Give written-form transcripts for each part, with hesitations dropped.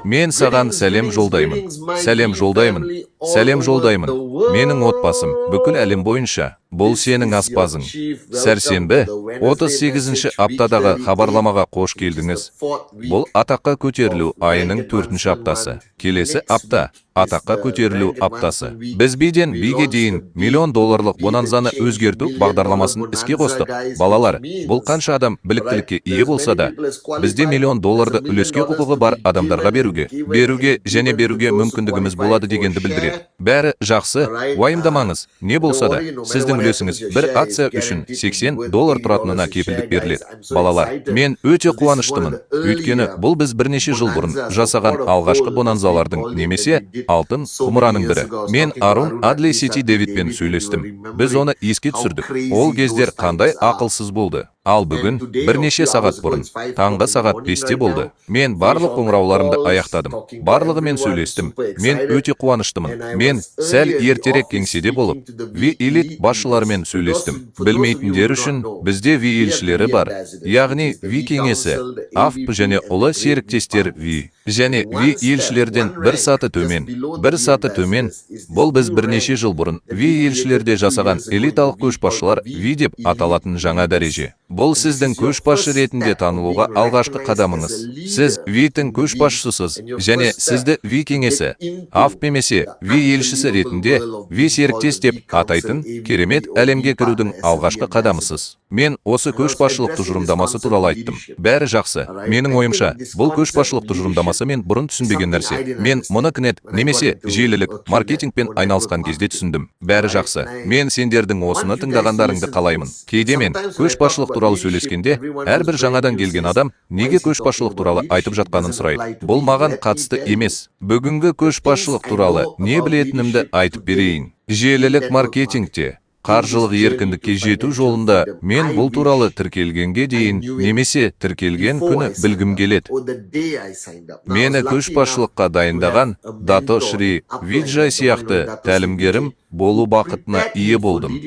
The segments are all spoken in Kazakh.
Мен саған сәлем жолдаймын, сәлем жолдаймын, сәлем жолдаймын. Менің отбасым бүкіл әлем бойынша. Бұл сенің аспазың. Сәрсенбі, 38-ші аптадағы хабарламаға қош келдіңіз. Бұл атаққа көтерілу айының төртінші аптасы. Келесі апта атаққа көтерілу аптасы. Біз биден биге дейін миллион долларлық бонанзаны өзгерту бағдарламасын іске қостық. Балалар, бұл қанша адам біліктілікке ие болса да, бізде миллион долларды үлеске құқығы бар адамдарға беруге, беруге және беруге мүмкіндігіміз болады дегенді білдіреді. Бәрі жақсы, уайымдамаңыз, не болса да, сіздің үлесіңіз бір акция үшін 80 доллар тұратынына кепілдік беріледі. Балалар, мен өте қуаныштымын, өйткені бұл біз бірнеше жыл бұрын жасаған алғашқы бонанзалардың немесе алтын құмыраның бірі. Мен Арун Адли Сити Дэвидпен сөйлестім. Біз оны еске түсірдік. Ол кездер қандай ақылсыз болды. Ал бүгін бірнеше сағат бұрын, таңғы сағат 5-те болды. Мен барлық қоңырауларымды аяқтадым. Барлығымен сөйлестім. Мен өте қуаныштымын. Мен сәл ертерек кеңседе болып, Ви элит басшыларымен сөйлестім. Білмейтіндер үшін, бізде Ви елшілері бар. Яғни Ви кеңесі, АФП және ұлы серіктестер Ви. Және Ви елшілерден бір саты төмен. Бір саты төмен. Бұл біз бірнеше жыл бұрын Ви елшілерде жасаған элиталық көшбасшылар Ви деп аталатын жаңа дәреже. Бұл сіздің көшбасшы ретінде танылуға алғашқы қадамыңыз. Сіз ВИ-тің көшбасшысыз және сізді Ви кеңесі, АФП немесе Ви елшісі ретінде Ви серіктес деп атайтын керемет әлемге кірудің алғашқы қадамысыз. Мен осы көшбасшылық тұжырымдамасы туралы айттым. Бәрі жақсы. Менің ойымша, бұл көшбасшылық тұжырымдамасы мен бұрын түсінбеген нәрсе. Мен мұны кнет немесе желілік маркетингпен айналысқан кезде түсіндім. Бәрі жақсы. Мен сендердің осыны тыңдағандарыңды қалаймын. Кейде мен көшбасшылық туралы сөйлескенде, әрбір жаңадан келген адам неге көшбасшылық туралы айтып жатқанын сұрайды. Бұл маған қатысты емес. Бүгінгі көшбасшылық туралы не білетінімді айтып берейін. Желілік маркетингте қаржылық еркіндікке жету жолында мен бұл туралы тіркелгенге дейін немесе тіркелген күні білгім келеді. Мені көшбасшылыққа дайындаған Дато Шри Виджай сияқты тәлімгерім болу бақытына ие болдым.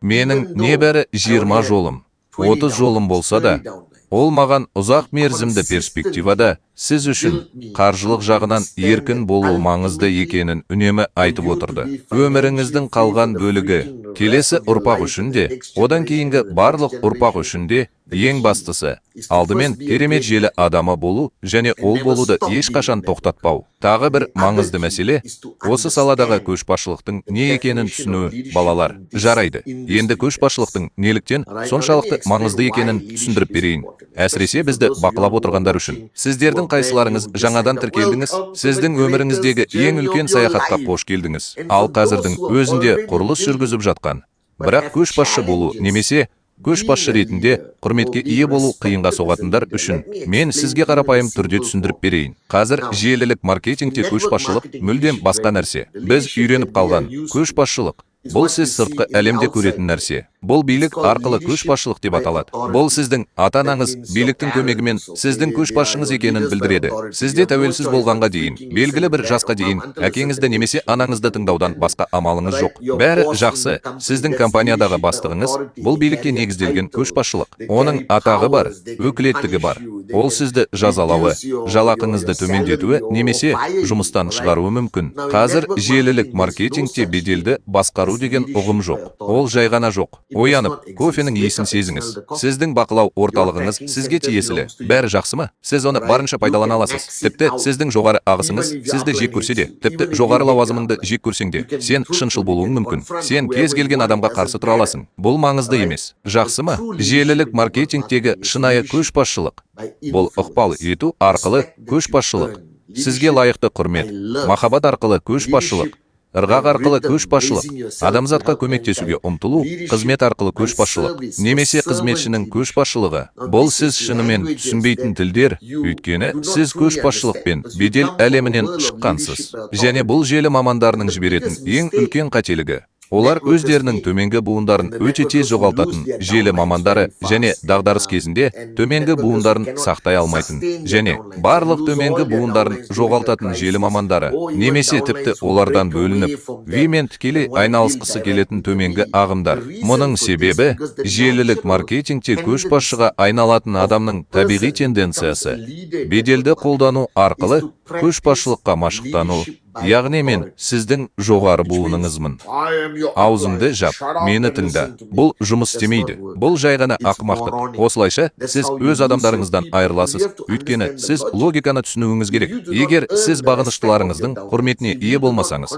Менің небәрі 20 жолым, 30 жолым болса да, ол маған ұзақ мерзімді перспективада сіз үшін қаржылық жағынан еркін болу маңызды екенін үнемі айтып отырды. Өміріңіздің қалған бөлігі келесі ұрпақ үшін де, одан кейінгі барлық ұрпақ үшін де, ең бастысы, алдымен керемет желі адамы болу және ол болуды ешқашан тоқтатпау. Тағы бір маңызды мәселе, осы саладағы көшбасшылықтың не екенін түсіну, балалар. Жарайды, енді көшбасшылықтың неліктен соншалықты маңызды екенін түсіндіріп берейін. Әсіресе бізді бақылап отырғандар үшін. Сіздердің қайсыларыңыз жаңадан тіркелдіңіз? Сіздің өміріңіздегі ең үлкен саяхатқа қош келдіңіз. Ал қазірдің өзінде құрылыс жүргізіп жатқан, бірақ көшбасшы болу немесе көшбасшы ретінде құрметке ие болу қиынға соғатындар үшін мен сізге қарапайым түрде түсіндіріп берейін. Қазір желілік маркетингте көшбасшылық мүлдем басқа нәрсе. Біз үйреніп қалған көшбасшылық бұл сіз сыртқы әлемде көретін нәрсе. Бұл билік арқылы көшбасшылық деп аталады. Бұл сіздің ата-анаңыз биліктің көмегімен сіздің көшбасшыңыз екенін білдіреді. Сізде тәуелсіз болғанға дейін, белгілі бір жасқа дейін әкеңізді немесе анаңызды тыңдаудан басқа амалыңыз жоқ. Бәрі жақсы. Сіздің компаниядағы бастығыңыз бұл билікке негізделген көшбасшылық. Оның атағы бар, өкілеттігі бар. Ол сізді жазалауы, жалақыңызды төмендетуі немесе жұмыстан шығаруы мүмкін. Қазір желілік маркетингте беделді басқару деген ұғым жоқ. Ол жай ғана жоқ. Оянып, кофенің иісін сезіңіз. Сіздің бақылау орталығыңыз сізге тиесілі. Бәрі жақсы ма? Сіз оны барынша пайдалана аласыз. Тіпті сіздің жоғары ағысыңыз сізді жек көрсе де, тіпті жоғары лауазымыңды жек көрсең де, сен шыншыл болуың мүмкін. Сен кез келген адамға қарсы тұра аласың. Бұл маңызды емес. Жақсы ма? Желілік маркетингтегі шынайы көшбасшылық бұл ықпал ету арқылы көшбасшылық. Сізге лайықты құрмет, махаббат арқылы көшбасшылық, ырғақ арқылы көшбасшылық, адамзатқа көмектесуге ұмтылу, қызмет арқылы көшбасшылық немесе қызметшінің көшбасшылығы. Бұл сіз шынымен түсінбейтін тілдер, өйткені сіз көшбасшылық пен бедел әлемінен шыққансыз. Және бұл желі мамандарының жіберетін ең үлкен қателігі. Олар өздерінің төменгі буындарын өте тез жоғалтатын желі мамандары және дағдарыс кезінде төменгі буындарын сақтай алмайтын және барлық төменгі буындарын жоғалтатын желі мамандары немесе тіпті олардан бөлініп, Ви-мен тікелей айналысқысы келетін төменгі ағымдар. Мұның себебі желілік маркетингте көшбасшыға айналатын адамның табиғи тенденциясы беделді қолдану арқылы Көшбасшылыққа машықтану, яғни мен сіздің жоғары буыныңызмын. Аузыңды жап, мені тыңда. Бұл жұмыс істемейді. Бұл жай ғана ақымақтық. Осылайша сіз өз адамдарыңыздан айырыласыз, өйткені сіз логиканы түсінуіңіз керек. Егер сіз бағыныштыларыңыздың құрметіне ие болмасаңыз,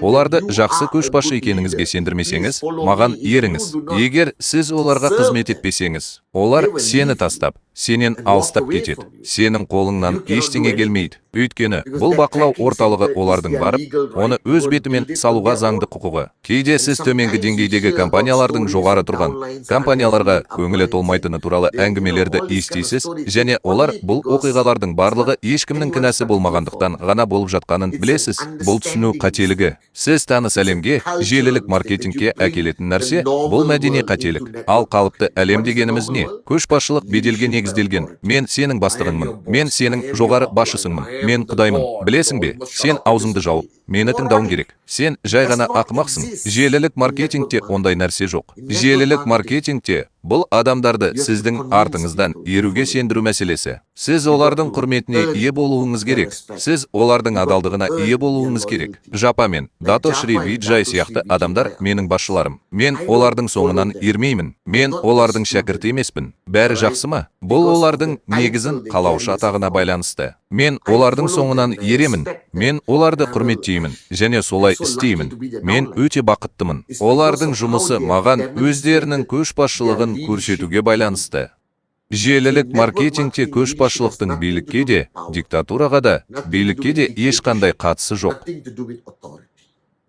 оларды жақсы көшбасшы екеніңізге сендірмесеңіз, маған еріңіз. Егер сіз оларға қызмет етпесеңіз, олар сені тастап, сенен алыстап кетеді. Сенің қолыңнан ештеңе келмейді, өйткені бұл бақылау орталығы олардың барып, оны өз бетімен салуға заңды құқығы. Кейде сіз төменгі деңгейдегі компаниялардың жоғары тұрған компанияларға көңілі толмайтыны туралы әңгімелерді естисіз және олар бұл оқиғалардың барлығы ешкімнің кінәсі болмағандықтан ғана болып жатқанын білесіз. Бұл түсіну қателігі. Сіз таныс әлемге желілік маркетингке әкелетін нәрсе – бұл мәдени қателік. Ал қалыпты әлем дегеніміз не? Көшбасшылық беделге негізделген. Мен сенің бастығыңмын, мен сенің жоғары басшысыңмын, мен құдаймын, білесің бе? Сен аузыңды жауып, мені тыңдауың керек. Сен жай ғана ақымақсың. Желілік маркетингте ондай нәрсе жоқ. Желілік маркетингте бұл адамдарды сіздің артыңыздан еруге сендіру мәселесі. Сіз олардың құрметіне ие болуыңыз керек. Сіз олардың адалдығына ие болуыңыз керек. Жапа мен Дато Шри Виджай сияқты адамдар менің басшыларым. Мен олардың соңынан ермеймін. Мен олардың шәкірті емеспін. Бәрі жақсы ма? Бұл олардың негізін қалаушы атағына байланысты. Мен олардың соңынан еремін. Мен оларды құрметтеймін және солай істеймін. Мен өте бақыттымын. Олардың жұмысы маған өздерінің көшбасшылығын көрсетуге байланысты. Желілік маркетингте көшбасшылықтың билікке де, диктатураға да, билікке де ешқандай қатысы жоқ.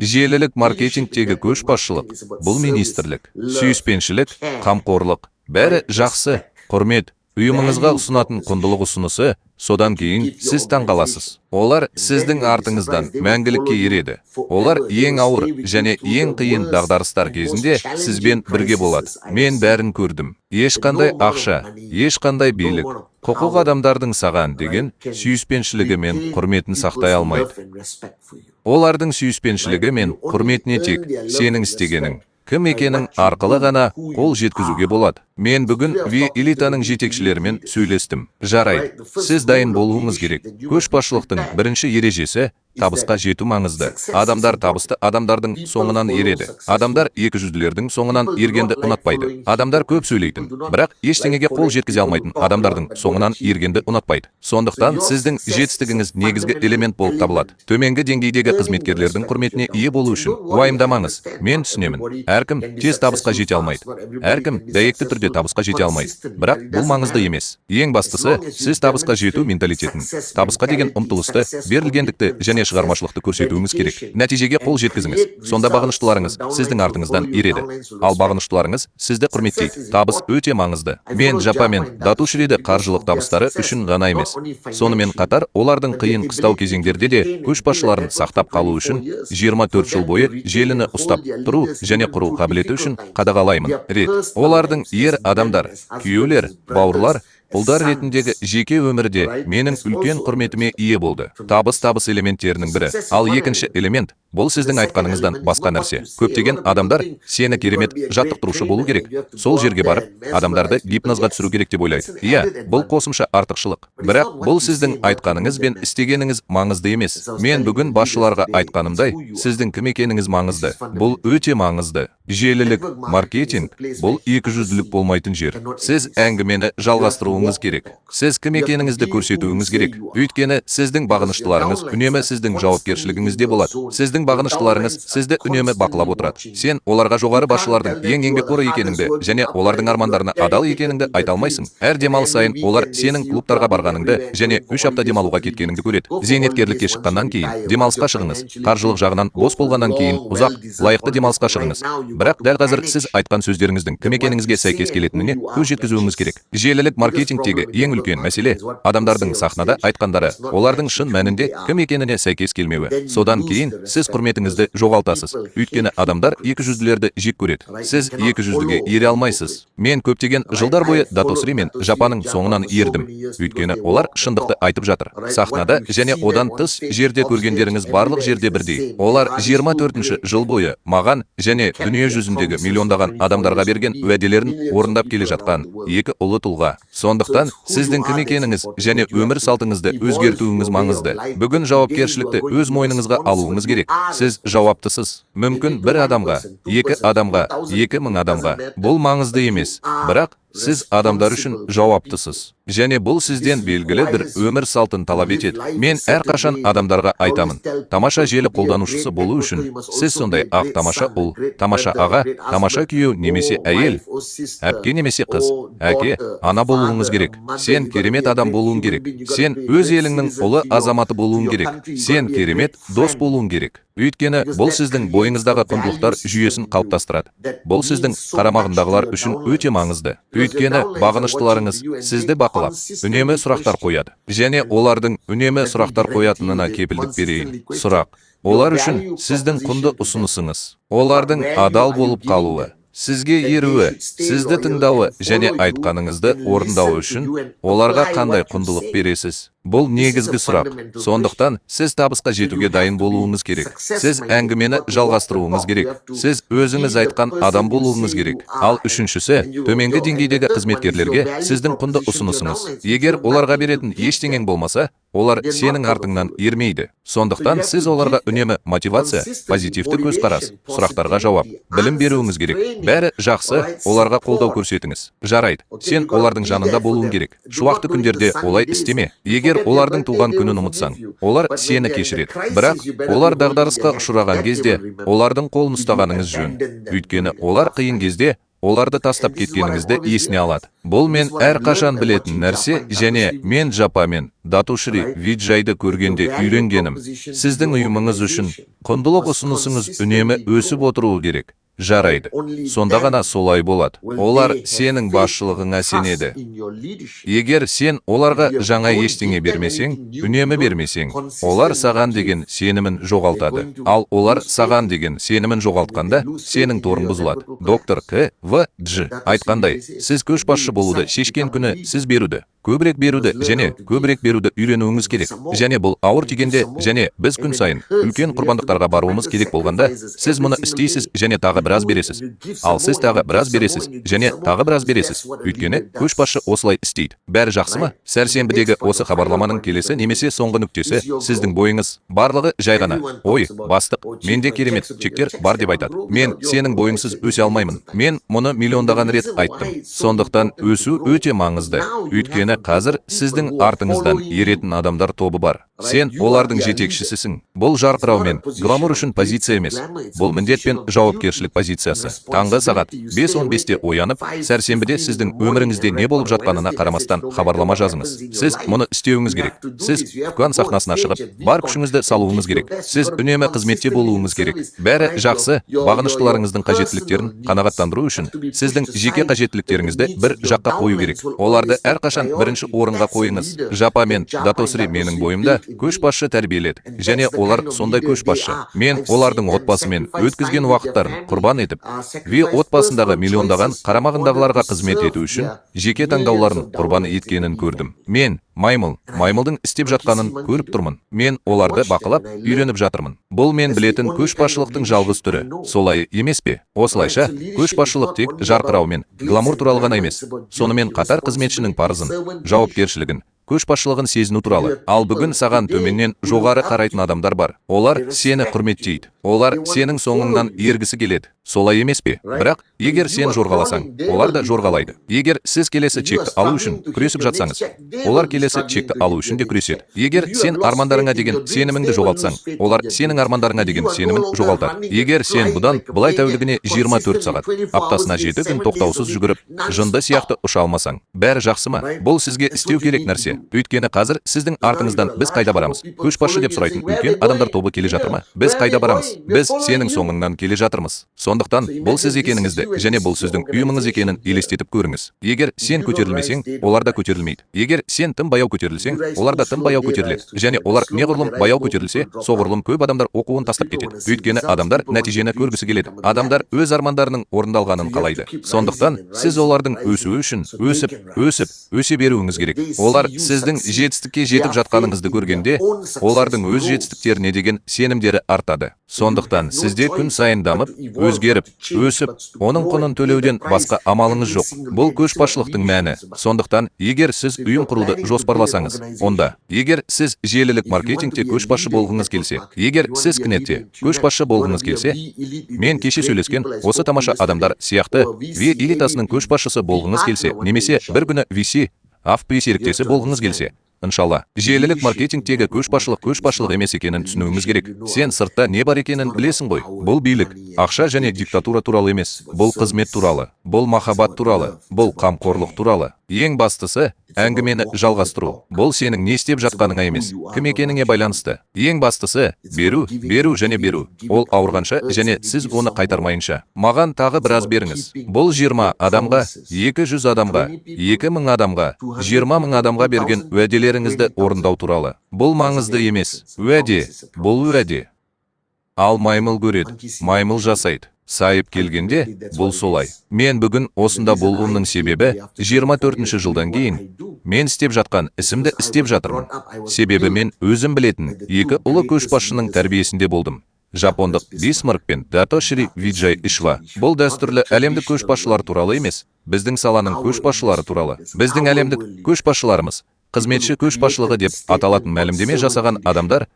Желілік маркетингтегі көшбасшылық – бұл министрлік, сүйіспеншілік, қамқорлық, бәрі жақсы, құрмет, ұйымыңызға ұсынатын құндылық ұсынысы. Содан кейін сіз таңғаласыз. Олар сіздің артыңыздан мәңгілікке ереді. Олар ең ауыр және ең қиын дағдарыстар кезінде сізбен бірге болады. Мен бәрін көрдім. Ешқандай ақша, ешқандай билік, құқық адамдардың саған деген сүйіспеншілігі мен құрметін сақтай алмайды. Олардың сүйіспеншілігі мен құрметіне тек сенің істегенің, кім екенің арқылы ғана қол жеткізуге болады. Мен бүгін Ви элитаның жетекшілерімен сөйлестім. Жарайды, сіз дайын болуыңыз керек. Көшбасшылықтың бірінші ережесі: табысқа жету маңызды. Адамдар табысты адамдардың соңынан ереді. Адамдар екіжүзділердің соңынан ергенді ұнатпайды. Адамдар көп сөйлейтін, бірақ ештеңеге қол жеткізе алмайтын адамдардың соңынан ергенді ұнатпайды. Сондықтан сіздің жетістігіңіз негізгі элемент болып табылады. Төменгі деңгейдегі қызметкерлердің құрметіне ие болу үшін уайымдамаңыз. Мен түсінемін, әркім тез табысқа жете алмайды. Әркім дәйекті түрде табысқа жете алмайды. Бірақ бұл маңызды емес. Ең бастысы, сіз табысқа жету менталитетін, табысқа деген ұмтылысты, берілгендікті және шығармашылықты көрсетуіңіз керек. Нәтижеге қол жеткізіңіз. Сонда бағыныштыларыңыз сіздің артыңыздан ереді. Ал бағыныштыларыңыз сізді құрметтейді. Табыс өте маңызды. Мен Жапа мен Датушриді қаржылық табыстары үшін ғана емес, сонымен қатар олардың қиын қыстау кезеңдерде де көшбасшыларын сақтап қалу үшін 24 жыл бойы желіні ұстап тұру және құру қабілеті үшін қадағалаймын. Рет. Олардың ер адамдар, күйеулер, бауырлар, ұлдар ретіндегі жеке өмірде менің үлкен құрметіме ие болды. Табыс – табыс элементтерінің бірі. Ал екінші элемент – бұл сіздің айтқаныңыздан басқа нәрсе. Көптеген адамдар сені керемет жаттықтырушы болу керек, сол жерге барып, адамдарды гипнозға түсіру керек деп ойлайды. Иә, бұл қосымша артықшылық. Бірақ бұл сіздің айтқаныңыз бен істегеніңіз маңызды емес. Мен бүгін басшыларға айтқанымдай, сіздің кім екеніңіз маңызды. Бұл өте маңызды. Желілік маркетинг – бұл екіжүзділік болмайтын жер. Сіз әңгімені жалғастыруыңыз керек. Сіз кім екеніңізді көрсетуіңіз керек. Өйткені сіздің бағыныштыларыңыз үнемі сіздің жауапкершілігіңізде болады. Сіздің бағыныштыларыңыз сізді үнемі бақылап отырады. Сен оларға жоғары басшылардың ең еңбекқор екеніңді және олардың армандарына адал екеніңді айта алмайсың. Әр демалыс сайын олар сенің клубтарға барғаныңды және 3 апта демалуға кеткеніңді көреді. Зейнеткерлікке шыққаннан кейін демалысқа шығыңыз. Қаржылық жағынан бос болғаннан кейін ұзақ, лайықты демалысқа шығыңыз. Бірақ дәл қазір сіз айтқан сөздеріңіздің кім екеніңізге сәйкес келетініне көз жеткізуіңіз керек. Желілік маркетингтегі ең үлкен мәселе – адамдардың сахнада айтқандары олардың шын мәнінде кім екеніне сәйкес келмеуі. Содан кейін сіз Құрметіңізді жоғалтасыз, өйткені адамдар екіжүзділерді жек көреді. Сіз екіжүздіге ере алмайсыз. Мен көптеген жылдар бойы Дато Сри мен Жапаның соңынан ердім, өйткені олар шындықты айтып жатыр. Сахнада және одан тыс жерде көргендеріңіз барлық жерде бірдей. Олар 24 жыл бойы маған және дүние жүзіндегі миллиондаған адамдарға берген уәделерін орындап келе жатқан екі ұлы тұлға. Сондықтан сіздің кім екеніңіз және өмір салтыңызды өзгертуіңіз маңызды. Бүгін жауапкершілікті өз мойныңызға алуыңыз керек. Сіз жауаптысыз. Мүмкін, бір адамға, екі адамға, 2000 адамға, бұл маңызды емес, бірақ сіз адамдар үшін жауаптысыз және бұл сізден белгілі бір өмір салтын талап етеді. Мен әрқашан адамдарға айтамын: тамаша желі қолданушысы болу үшін сіз сондай ақ тамаша ұл, тамаша аға, тамаша күйеу немесе әйел, әпке немесе қыз, әке, ана болуыңыз керек. Сен керемет адам болуың керек. Сен өз еліңнің ұлы азаматы болуың керек. Сен керемет дос болуың керек, өйткені бұл сіздің бойыңыздағы құндылықтар жүйесін қалыптастырады. Бұл сіздің қарамағындағылар үшін өте маңызды, өйткені бағыныштыларыңыз сізді бақылап, үнемі сұрақтар қояды. Және олардың үнемі сұрақтар қоятынына кепілдік берейін. Сұрақ олар үшін сіздің құнды ұсынысыңыз. Олардың адал болып қалуы, сізге еруі, сізді тыңдауы және айтқаныңызды орындауы үшін оларға қандай құндылық бересіз? Бұл негізгі сұрақ. Сондықтан сіз табысқа жетуге дайын болуыңыз керек. Сіз әңгімені жалғастыруыңыз керек. Сіз өзіңіз айтқан адам болуыңыз керек. Ал үшіншісі – төменгі деңгейдегі қызметкерлерге сіздің құнды ұсынысыңыз. Егер оларға беретін ештеңең болмаса, олар сенің артыңнан ермейді. Сондықтан сіз оларға үнемі мотивация, позитивті көзқарас, сұрақтарға жауап, білім беруіңіз керек. Бәрі жақсы, оларға қолдау көрсетіңіз. Жарайды, сен олардың жанында болуың керек. Шуақты күндерде олай істеме. Егер олардың туған күнін ұмытсаң, олар сені кешіреді, бірақ олар дағдарысқа ұшыраған кезде олардың қолын ұстағаныңыз жөн, өйткені олар қиын кезде оларды тастап кеткеніңізді есіне алады. Бұл мен әрқашан білетін нәрсе және мен Жапа мен Дато Шри Виджайды көргенде үйренгенім. Сіздің ұйымыңыз үшін құндылық ұсынысыңыз үнемі өсіп отыруы керек. Жарайды, сонда ғана солай болады. Олар сенің басшылығыңа сенеді. Егер сен оларға жаңа ештеңе бермесең, үнемі бермесең, олар саған деген сенімін жоғалтады. Ал олар саған деген сенімін жоғалтқанда, сенің торың бұзылады. Доктор К В Дж айтқандай, сіз көшбасшы болуды шешкен күні сіз беруді, көбірек беруді және көбірек беруді үйренуіңіз керек. Және бұл ауыр тигенде және біз күн сайын үлкен құрбандықтарға баруымыз керек болғанда, сіз мұны істейсіз және тағы біраз бересіз. Ал сіз тағы біраз бересіз және тағы біраз бересіз, өйткені көшбасшы осылай істейді. Бәрі жақсы ма? Сәрсенбідегі осы хабарламаның келесі немесе соңғы нүктесі – сіздің бойыңыз. Барлығы жай ғана «Ой, бастық, менде керемет чектер бар» деп айтады. Мен сенің бойыңсыз өсе алмаймын. Мен мұны миллиондаған рет айттым. Сондықтан өсу өте маңызды, өйткені қазір сіздің артыңыздан еретін адамдар тобы бар. Сен олардың жетекшісісің. Бұл жарқырау мен гламур үшін позиция емес, бұл міндет пен жауапкершілік позициясы. Таңғы сағат 5:15-те оянып, сәрсенбіде сіздің өміріңізде не болып жатқанына қарамастан, хабарлама жазыңыз. Сіз мұны істеуіңіз керек. Сіз дүкен сахнасына шығып, бар күшіңізді салуыңыз керек. Сіз үнемі қызметте болуыңыз керек. Бәрі жақсы. Бағыныштыларыңыздың қажеттіліктерін қанағаттандыру үшін сіздің жеке қажеттіліктеріңізді бір жаққа қою керек. Оларды әрқашан бірінші орынға қойыңыз. Жапа мен Дато Сри менің бойымда көшбасшы тәрбиеледі және олар сондай көшбасшы. Мен олардың отбасымен өткізген уақыттарын құрбан етіп, Ви отбасындағы миллиондаған қарамағындағыларға қызмет ету үшін жеке таңдауларын құрбан еткенін көрдім. Мен маймылдың істеп жатқанын көріп тұрмын. Мен оларды бақылап, үйреніп жатырмын. Бұл мен білетін көшбасшылықтың жалғыз түрі, солай емес пе? Осылайша, көшбасшылық тек жарқырау мен гламур туралы ғана емес, сонымен қатар қызметшінің парызын, жауапкершілігін, көшбасшылығын сезіну туралы. Ал бүгін саған төменнен жоғары қарайтын адамдар бар. Олар сені құрметтейді, олар сенің соңыңнан ергісі келеді, солай емес пе? Бірақ егер сен жорғаласаң, олар да жорғалайды. Егер сіз келесі чекті алу үшін күресіп жатсаңыз, олар келесі чекті алу үшін де күреседі. Егер сен армандарыңа деген сеніміңді жоғалтсаң, олар сенің армандарыңа деген сенімін жоғалтады. Егер сен бұдан былай тәулігіне 24 сағат, аптасына 7 күн тоқтаусыз жүгіріп, жынды сияқты ұша алмасаң, бәрі жақсы ма? Бұл сізге істеу керек нәрсе, өйткені қазір сіздің артыңыздан «Біз қайда барамыз, көшбасшы?» деп сұрайтын үлкен адамдар тобы келе жатыр ма? Біз қайда барамыз? жатырмыз. Біз сенің соңыңнан келе жатырмыз. Сондықтан бұл сіз екеніңізді және бұл сіздің ұйымыңыз екенін елестетіп көріңіз. Егер сен көтерілмесең, олар да көтерілмейді. Егер сен тым баяу көтерілсең, олар да тым баяу көтеріледі. Және олар неғұрлым баяу көтерілсе, соғұрлым көп адамдар оқуын тастап кетеді. Өйткені адамдар нәтижені көргісі келеді. Адамдар өз армандарының орындалғанын қалайды. Сондықтан сіз олардың өсуі үшін өсіп, өсіп, өсе беруіңіз керек. Олар сіздің жетістікке жетіп жатқаныңызды көргенде, олардың өз жетістіктеріне деген сенімдері артады. Сондықтан сізде күн сайын дамып, өзгеріп, өсіп, оның құнын төлеуден басқа амалыңыз жоқ. Бұл көшбасшылықтың мәні. Сондықтан егер сіз ұйым құруды жоспарласаңыз, онда егер сіз желілік маркетингте көшбасшы болғыңыз келсе, егер сіз кнетте көшбасшы болғыңыз келсе, мен кеше сөйлескен осы тамаша адамдар сияқты V элитасының көшбасшысы болғыңыз келсе, немесе бір күні VC AFP серіктесі болғыңыз келсе, иншалла, желілік маркетингтегі көшбасшылық көшбасшылық емес екенін түсінуіңіз керек. Сен сыртта не бар екенін білесің ғой. Бұл билік, ақша және диктатура туралы емес. Бұл қызмет туралы, бұл махаббат туралы, бұл қамқорлық туралы. Ең бастысы — әңгімені жалғастыру. Бұл сенің не істеп жатқаныңа емес, кім екеніңе байланысты. Ең бастысы — беру, беру және беру. Ол ауырғанша және сіз оны қайтармайынша. Маған тағы біраз беріңіз. Бұл 20 адамға, 200 адамға, 2000 адамға, 20 мың адамға берген уәделеріңізді орындау туралы. Бұл маңызды емес. Уәде, бұл уәде. Ал маймыл көреді, маймыл жасайды. Сайып келгенде, бұл солай. Мен бүгін осында болуымның себебі, 24 жылдан кейін мен істеп жатқан ісімді істеп жатырмын. Себебі мен өзім білетін екі ұлы көшбасшының тәрбиесінде болдым. Жапондық Бисмарк пен Дато Шри Виджай Ишва. Бұл дәстүрлі әлемдік көшбасшылар туралы емес, біздің саланың көшбасшылары туралы. Біздің әлемдік көшбасшыларымыз қызметші көшбасшылығы деп аталатын мәлімдеме жасаған адамдар.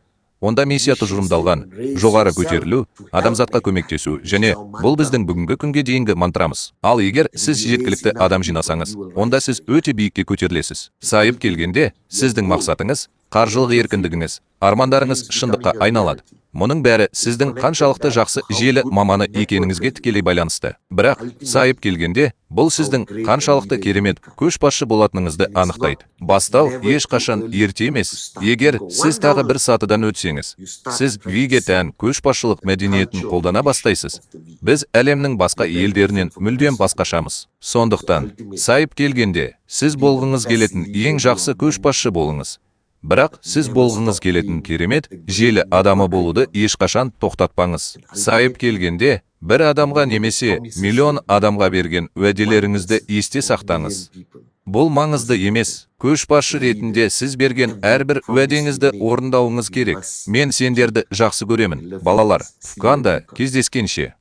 Онда миссия тұжырымдалған: жоғары көтерілу, адамзатқа көмектесу, және бұл біздің бүгінгі күнге дейінгі мантрамыз. Ал егер сіз жеткілікті адам жинасаңыз, онда сіз өте биікке көтерілесіз. Сайып келгенде, сіздің мақсатыңыз, қаржылық еркіндігіңіз, армандарыңыз шындыққа айналады. Мұның бәрі сіздің қаншалықты жақсы желі маманы екеніңізге тікелей байланысты. Бірақ сайып келгенде, бұл сіздің қаншалықты керемет көшбасшы болатыныңызды анықтайды. Бастау ешқашан ерте емес. Егер сіз тағы бір сатыдан өтсеңіз, сіз Виге тән көшбасшылық мәдениетін қолдана бастайсыз. Біз әлемнің басқа елдерінен мүлдем басқашамыз. Сондықтан сайып келгенде, сіз болғыңыз келетін ең жақсы көшбасшы болыңыз. Бірақ сіз болғыңыз келетін керемет желі адамы болуды ешқашан тоқтатпаңыз. Сайып келгенде, бір адамға немесе миллион адамға берген уәделеріңізді есте сақтаңыз. Бұл маңызды емес. Көшбасшы ретінде сіз берген әрбір уәдеңізді орындауыңыз керек. Мен сендерді жақсы көремін, балалар. Фуканда кездескенше.